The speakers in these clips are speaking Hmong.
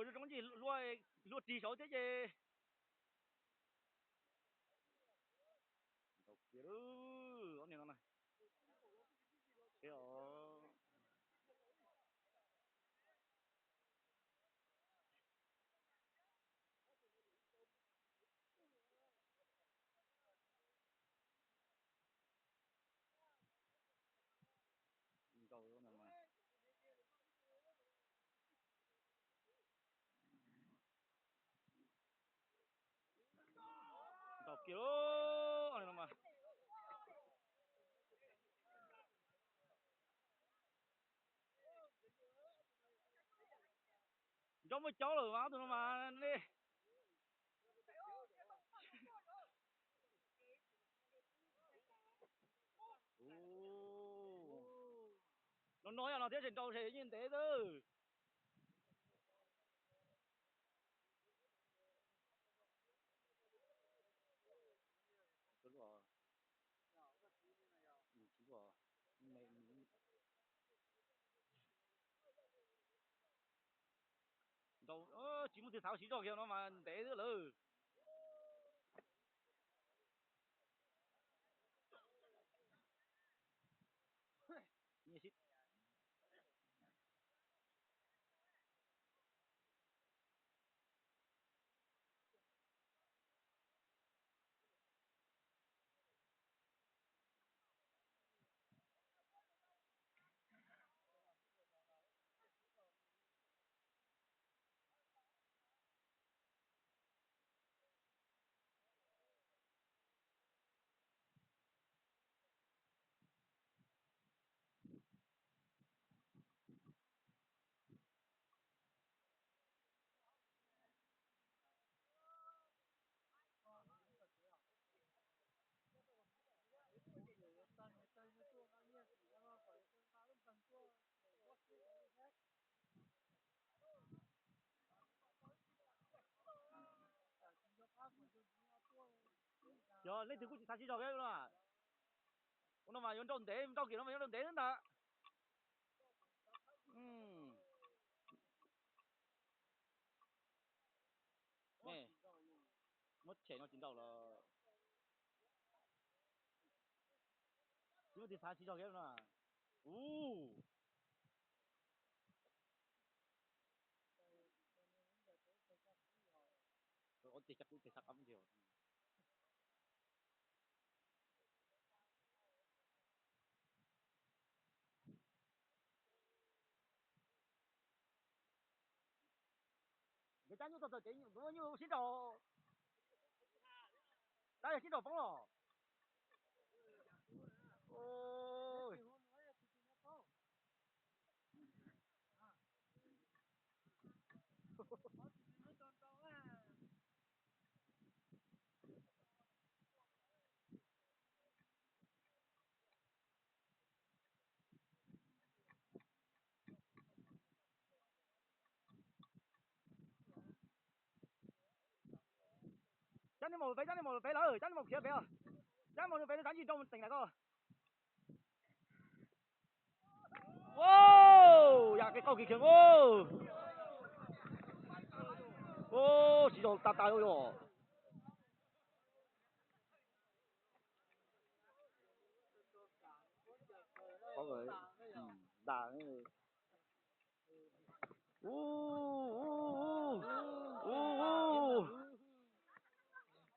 Zoo ncig hlua rig saud thiab ces. Ntaus kiag lawm, ob niag no na. Seb os. Ntaus no mas. Ntaus kiag no mas. Nrau muaj caub lawm mas ob tug no mas ne. No no yog no thiab, tseem nrau tseem yeej ntev xwb. Nrau, tsis muaj tus xav siv zog kiag no mas ntev xwb lawm. Yog leej twg kuj tsis xav siv zog thiab no. Ua no mas yuav nrau ntev, nrau kiag no mas yuav nrau ntev ntag. Muab tshem no tsis nrau los. Tsis muaj tus xav siv zog thiab no. Ub. Ua tes caj kub tes xab qab ntag. Nkawd cab nyuj txog txawm kev, nkawd nyuj sib nraus, tab yog sib nraus poob los. Cab nej maum pem, cab nej maum pem lawm, cab nej maum khiav pem os. Cab maum pem, xav ncig rau teem lawm koj. Ua, yam kev qaug kev khiav os. Ua, siv zog tas tas yom. Ntas.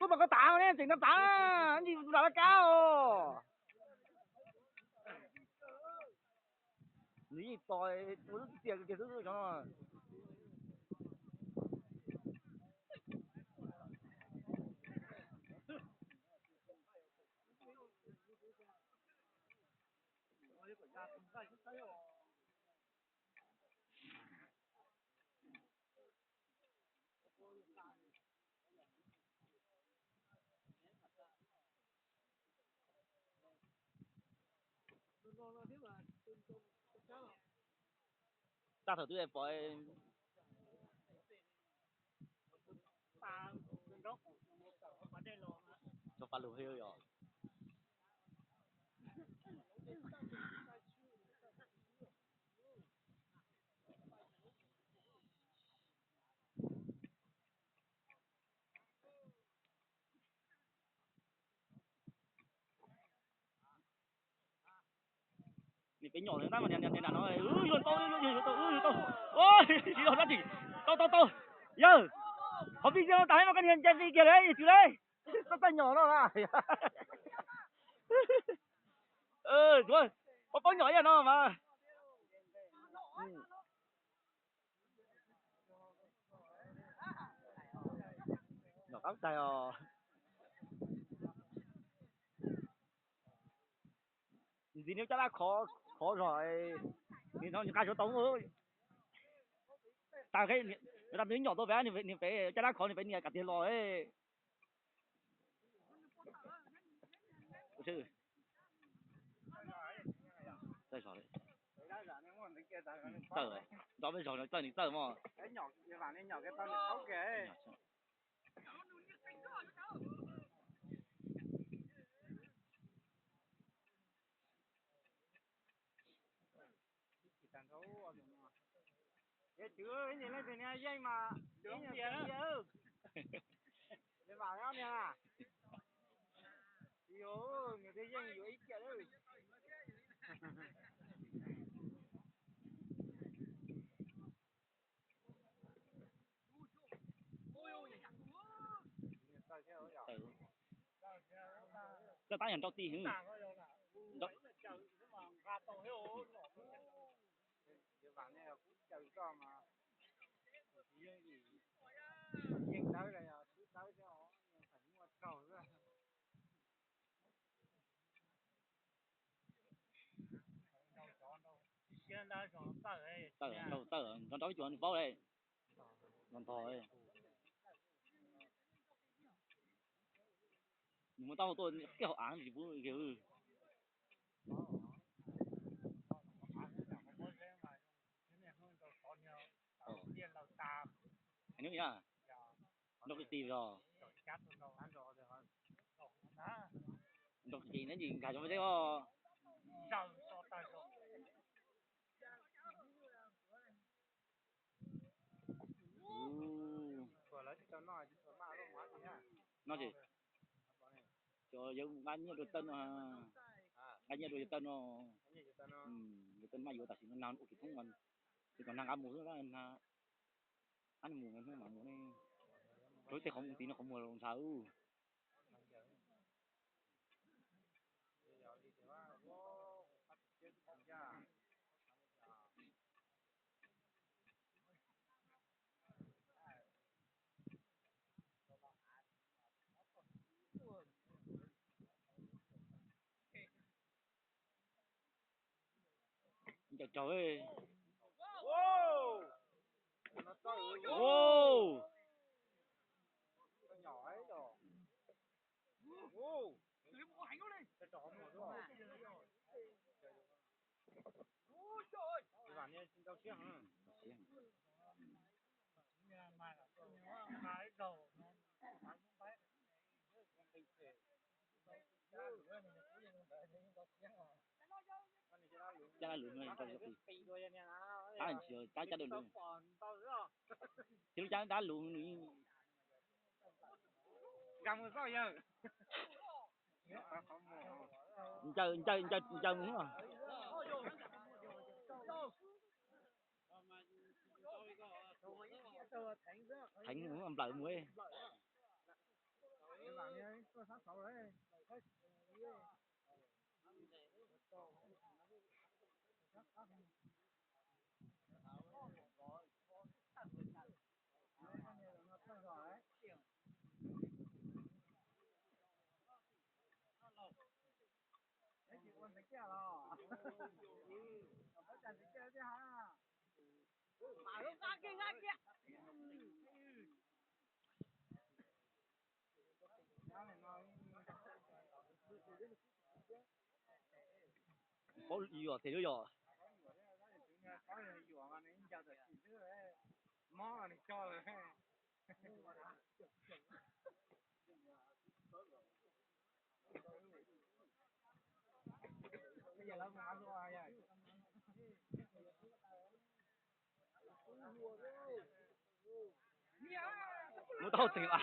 Tuaj mas koj tav ne, tseem no tav, ntsis nram laj kab os. Nws yeej tos ua lub tiag tiag xwb cov no. Tag thaum twg pom tso pa lug heo yom. Peb nyom tab mas niag niag no, yuav tau, yuav tau, tsis tau dab tsi. Tau tau tau. Yawg, qhov vij no tas no koj niag nce vij kiag li, yog twg li? Txoj txoj nyom no. Paub paub nyom ib yam no mas. Nyom qab tag os. Ntxiv niag caj dab khov, khov zog, nws nqa suav tau. Tag, nws nyom tau pem, nws pem caj dab khov, nws pem nias kam tiag los. Txawj zog li. Txawj, nrog peb zog no txawj nws txawj mog. Yeej mas, yeej mas, yeej mas, nws yeej yuav ib tiam lawm. Koj tab yog nrau ti hwv. Tawm nrau tawm nrau nrau ib cuag nws paub li. Ntog ntog. Nws muaj taub hau tuaj kiag hauv av tsis pub kiag. Nws nrau kwv tij os. Nrau kwv tij neb ntsis nkag cov me teb os. No ces cov yawg nqa nyiaj rau tawm no, nqa nyiaj rau yawg tawm no, yawg tawm maj yuav tam sim no nag ua kiv thoob mas, ces kom nag nqa mus xwb, nag mus hnub mam mus ne, rau tej qhov mus tiv no qhov muag los ntshav. Ncaws raug. Cab dab lus no rau, tab sis cab cab dab lus, ces lub cab dab lus nws ncaws ncaws ncaws ncaws mus. Theev nplawm mus. Paub yuam tiag lub yom. Muab tau teem a,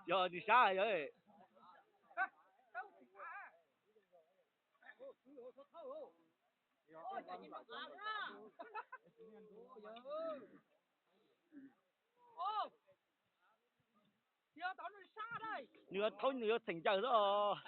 yog nws sab yog. Nws yuav thaub, nws yuav txheem ncaws xwb os.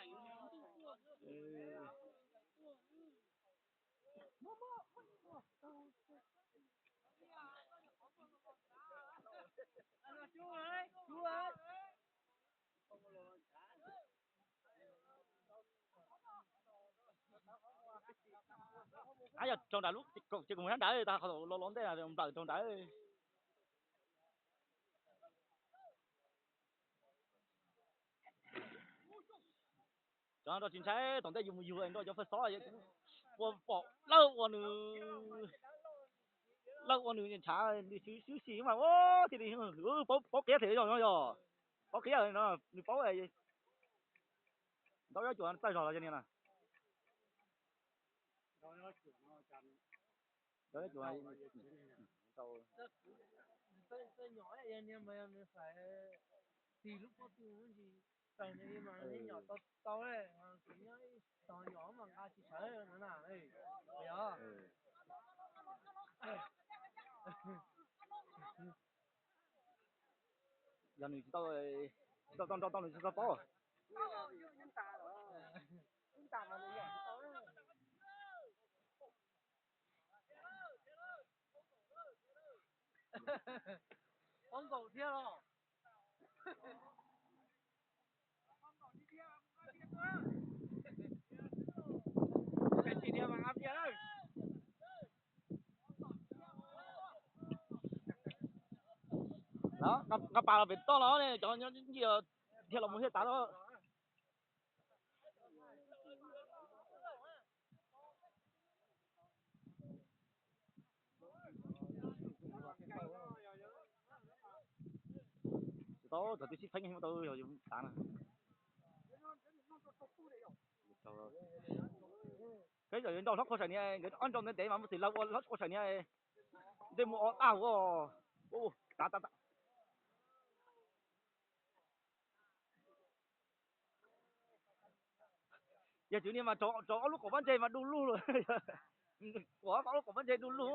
Ab, yog raug nram lub kaum ces kuv mus sab nrad, tag qhov los los ntej nplawm raug nrad. Cov no tsis ntshai, tom ntej yus mus yug nrog cov faj xob, ua pom lawv ua nws, lawv ua nws ntshav, nws swb si mas ua thiaj li paub qiab thiab no yog, paub qiab no nws paub. Ntau yob cuam tawj zog los yog niag na. Ntau yob cuam Yog nws tsis tau, tsis tau tau nrau tau nws tsis tau paub. Paub nkaus thiab los. Nqa pas los pem toj los ne, cov nyob ncig thiaj los mus thiaj tas los. Tsis tau, thaum twg sib pheeb tau yog tas na. Peb yog yuav nrau hlob qhua saim niag, nkawd ob nrau ntev ntev mas mus xim law ua hlob qhua saim niag, ntej mus o tag ua. Yog tswv niag mas rau ob lub qaum pab ntse mas du lug, ua ob lub qaum pab ntse du lug.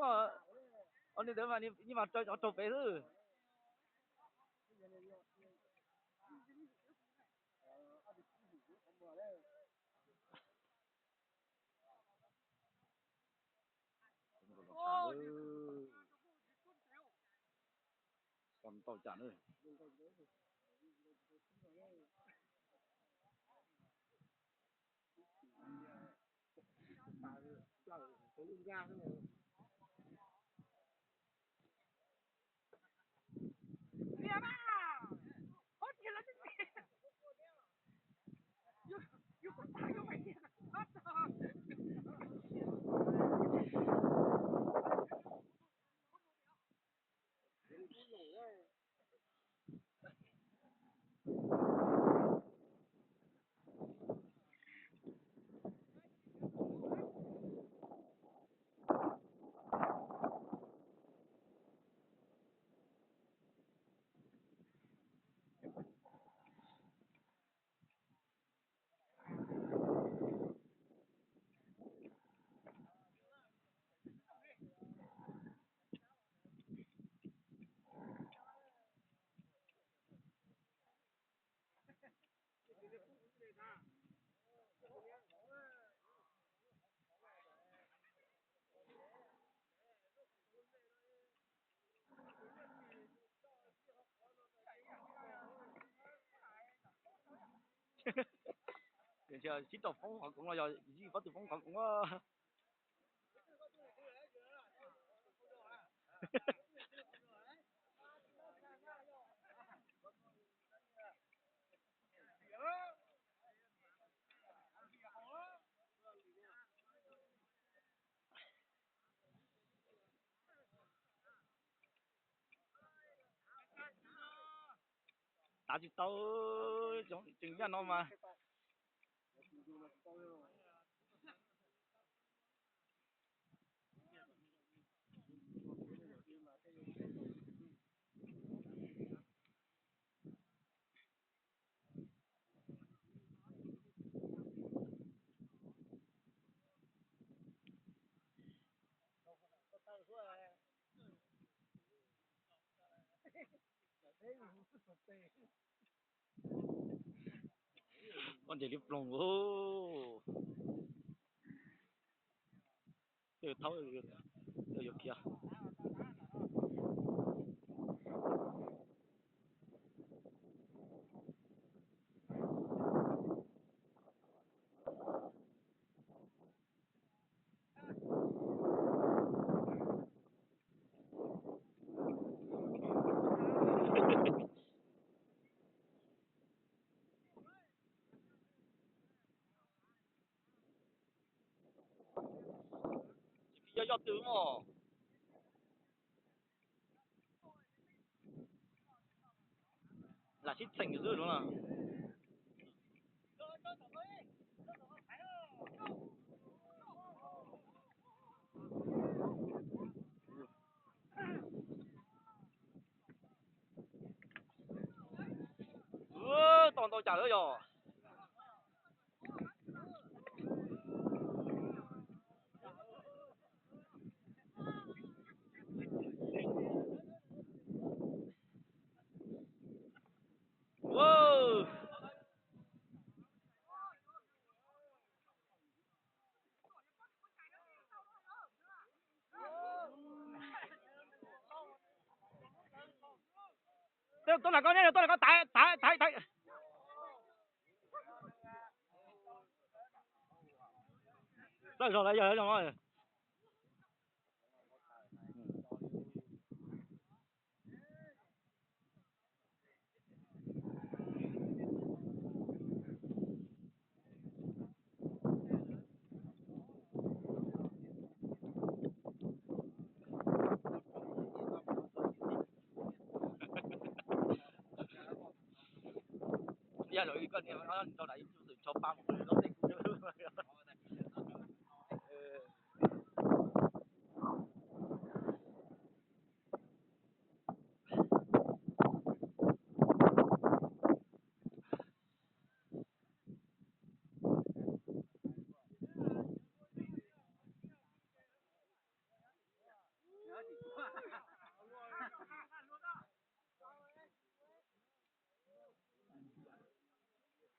Ob niag ntawd mas yeej mas raug pem xwb. Tau cas na. Sib rau foob qhov koov los yog zij pob tw foob qhov koov. Tav tsis tau, tseem yaj no mas. Ua nres li ploog. Tej thaub yuav khiav. Tsis yog yog twg mog. Lam sib txheem xwb no. Tau ntau cas lawm yog. Tuaj lam koj neb, tuaj lam koj taiv taiv taiv taiv. Txawj zog lawm yog zoo. Yog lawv koj niam rau nram YouTube xwm tshov pa mus lub teb.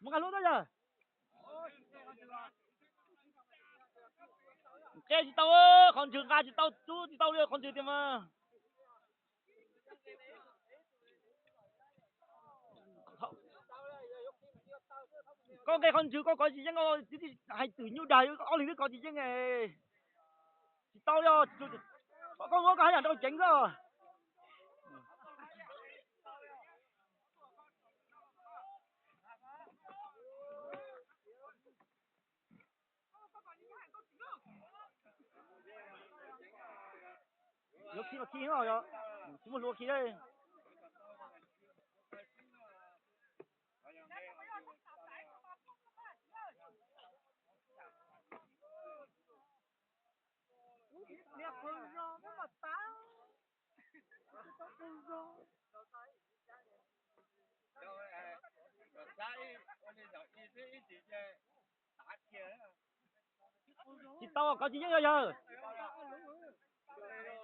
Muab nqa hlub tau yog. Nqe tsis tau, qhov ntswg nqa tsis tau, rub tsis tau li qhov ntswg tiag mas. Koj nqe qhov ntswg koj kov tsis yeej, hais twm nyuj dag ob leeg twb kov tsis yeej. Tsis tau li, koj muab koj haj yam nrau ceev xwb. Yuav khi los khi no yog tsis muaj hlua khi li. Tsis tau, kov tsis yeej yog yawg.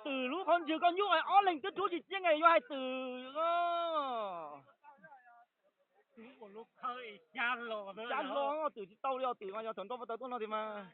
Twm lub qhov ntswg koj nyuj ob leeg twb rub tsis yeej yuav hais twm. Xya lo, twm tsis tau li os, twm mas yog thaum nrau pas tawv tuaj no tiag mas.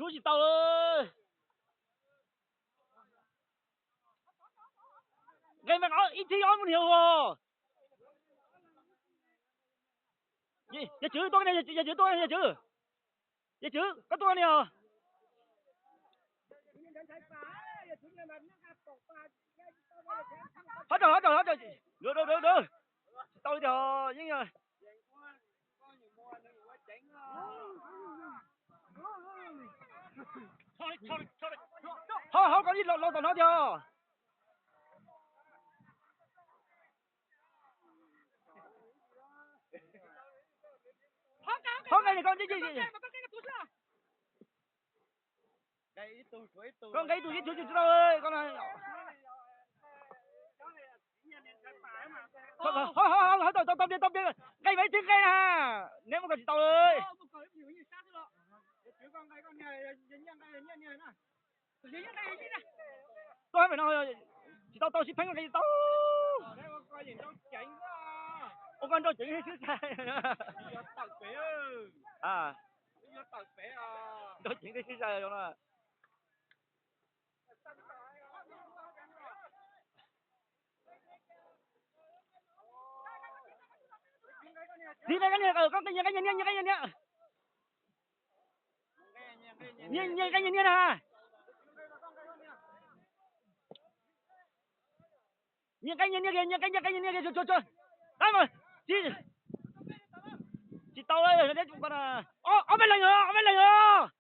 Rub tsis tau. Nqe meej ib thib ob mus niag ua. Yawg Tswv tuaj, yawg Tswv tuaj, yawg Tswv. Yawg Tswv, koj tuaj niag. Hov rau, hov rau, hov rau. Tsis tau li tiag, yeej. Hov, hov, koj ib los tom no tiag. Hov nqe koj ntsia. Koj nqe ib tug ib tug tsis tau, koj na. Ho, ho, ho, tau, tau, tau nqe, tau nqe, nqe mas ib tug nqe na. Neb muab koj tsis tau li. Tuaj pem no, tsis tau tau sib pheeb nqe tsis tau. Ua koj nrauj ceev xwb sai. Nrauj ceev xwb sai no. Txiv nqe koj niag, koj nqe nyias nqe nyias niag, nyias nqe nyias niag na. Nyias nqe nyias niag kiag, nyias nqe nyias nqe nyias niag kiag, tsuag tsuag tsuag. Qab mas, tsis, tsis tau, ob peb leeg, ob peb leeg os.